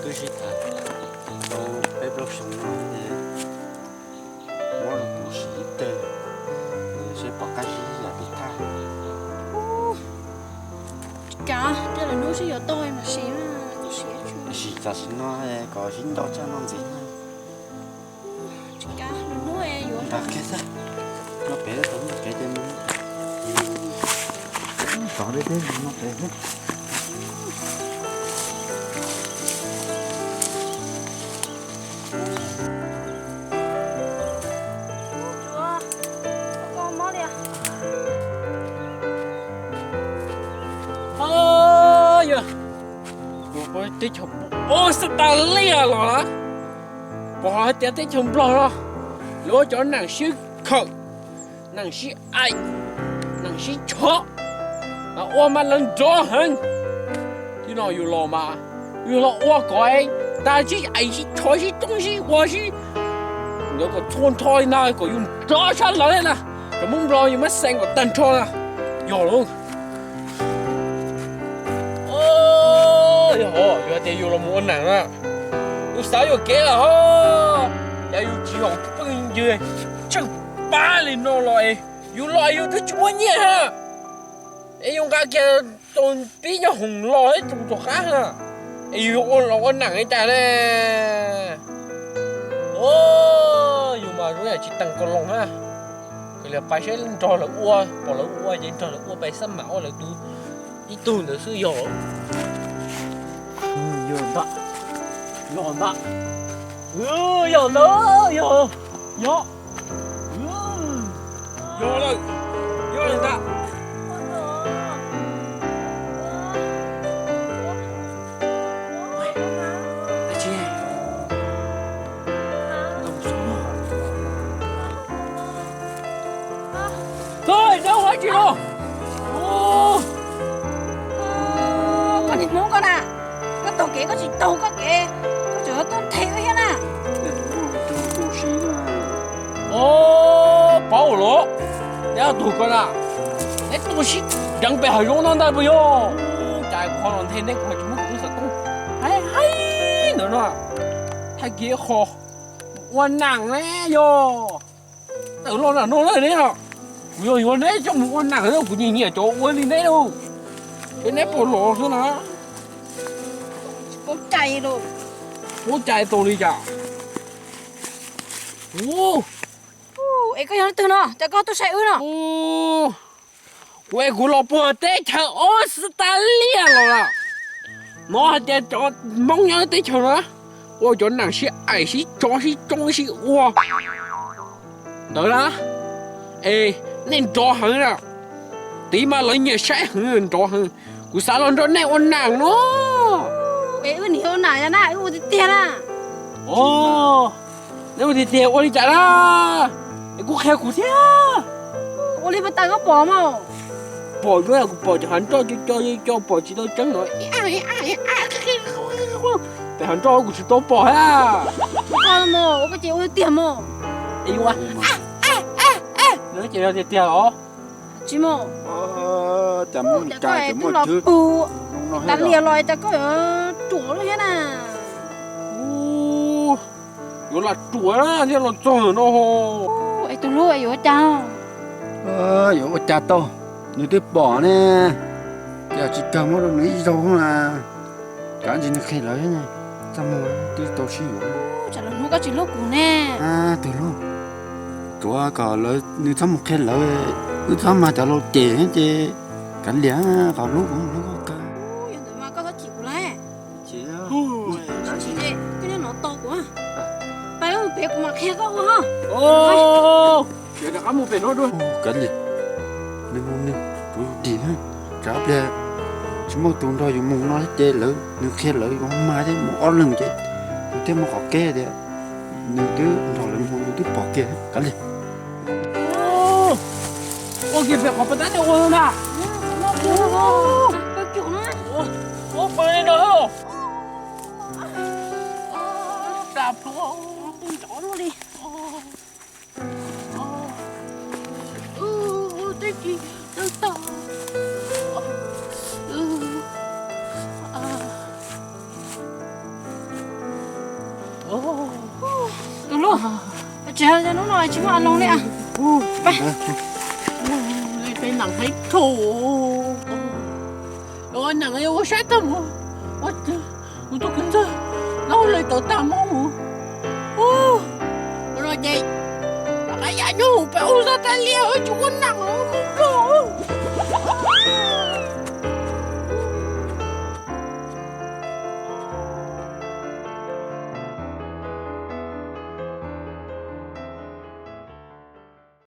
Twb sib tham tau peb plaub xyoo no, muab rau kuv sim ib teg, seb pom qab zib yam pem thaj. Kav, tej lawm hnub sib yuav tau mas sim, sim tam sim no kom sib nco tshaj no ntxiv. Tsis kav, lwm hnub yuav ntag kiag xwb. No pem tau kev ces mus. Tov deb deb no pem xwb. Yog, kuv pom teb chaws pom Australia los lawm, pom hais tias teb chaws Nplog no lawv ua cov neeg sib khawm, neeg sib aim, neeg sib tshov, ua mas lawv nrov heev. Tib no yus los mas yus los ua kom tag sib aim sib tshov sib tsoob sib ua sib, ntawd kom txhua nrho li ntag kom yus nrov sab lawv na. Cov Hmoob Nplog yus muab xeem kom tag nrho na. Yog lauj. Yog hais tias yus los mus ua neeg na, yus xav yuam kev lawm hos, cas yus tsis haum pheej yws tsawg pab li no los es yus los es yus twb tsis muaj nyiaj ha, es yus nqa kiag tus pib nyob hoom los ib tug rov qab na, es yus ua los ua neeg li cas ne? Yus mas zoo yam tsis teem kaus loos na. Kawg li pais saib nrog lawv ua, pom lawv ua ces nrog lawv ua pais xab mam ua lawv tus ib tug ntawd xwb yog. Yog ntag, yog ntag, yog ntag, yog, yog, yog lawm, yog lawm ntag. Koj niag Hmoob koj na, koj taug kev koj tsis taug koj kev, koj tseem yuav tuaj nthe wb thiab na. Os, paub lawm, neb ob tug ko na, neb tuaj sib deev pem hav zoov no ntag puas yog? Cas kuv ho los nthe neb, kuv ho tsis muab kuv lub xov tooj haib haib ntawd no, thaij kiag qho mus ua neej ne yog. Tawm los nram no na neb os, kuv yog yuav neb coj mus ua neej, kuv nyiam nyiam cov ua li neb lauj, es neb puas los xwb na? Paub cai, paub cai tau li cas? Es koj yog leej twg no, cas koj tuaj saib wb no? Kuv es kuv los puag teb chaws Australia los lawm. Hnov hais tias cov Hmoob nyob teb chaws no ua cov neeg sib aim sib tso sib tsoob sib ua ntawd na. Es nej nrov heev na, tid mas lawv nyiam saib heev nrov heev. Kuv xav los nrog nej ua neej no. Es wb nim ua neej na, wb ua tiag tiag na. Neb ua tiag tiag ua li cas na? Es kuj qhia kuv thiab. Ua li pas tas koj pom mas. Pom, kuv pom cov hav nroj co co co pom tsis tau tseeb no. Pem hav nroj kuv tsis tau pom thiab. Ua koj ces ua tiag mas. Es yuav ces yog tiag tiag los? Tsis mas. Cas muaj cai, cas muaj twg los pug tas lias los cas koj yuav ruam lub thiab na. Yuav lam ruam thiaj los txog no. Es tus hlub yuav ua cas? Yuav ua cas tau, nws twb pom ne. Ces tsis kawg muab rau nws ib zaug na. Kav ntsis nws qhia lawv, txaj muag twb tau sib yuav. Tsam los hnub koj tsis hlub kuv ne. Tus hlub, tuav kom nws txhob mus qhia lawv, wb txhob mag cov laus cem ces kav liam, qhov hlub kuv hlub koj kawg. Yog ntawd mas koj txhob chim kuv lawm. Koj nyob no tos kuv, pab mus pem kuv mam qhia koj ua ho. Rov qab mus pem no dua. Kav liam, nws mus nws, kuv dim, tsam pliag tsis muaj tus nrog yus mus no ces lawv, nws qhia lawv yuav mag thiab mus ob leeg ces yus thiaj muaj qhov kev tias nws twb nrog lawv mus, nws twb pom kiag. Kav liam. Ua kiag pem qhov pas tab coj ua na. Ua pw li no. Plas plhuav. Twb tsis tau tag. Tus hlub, tsis, hnub no tsis muaj a loos li. Peb nees heev dhau. Nees ua saib tag mus. Ua, kuv tus kwv ntxawg, no lawv tau tag mus. Ua, no ces rov qab ya nyob hauv peb ua zaj tas li, tsis muaj nees mus nplog.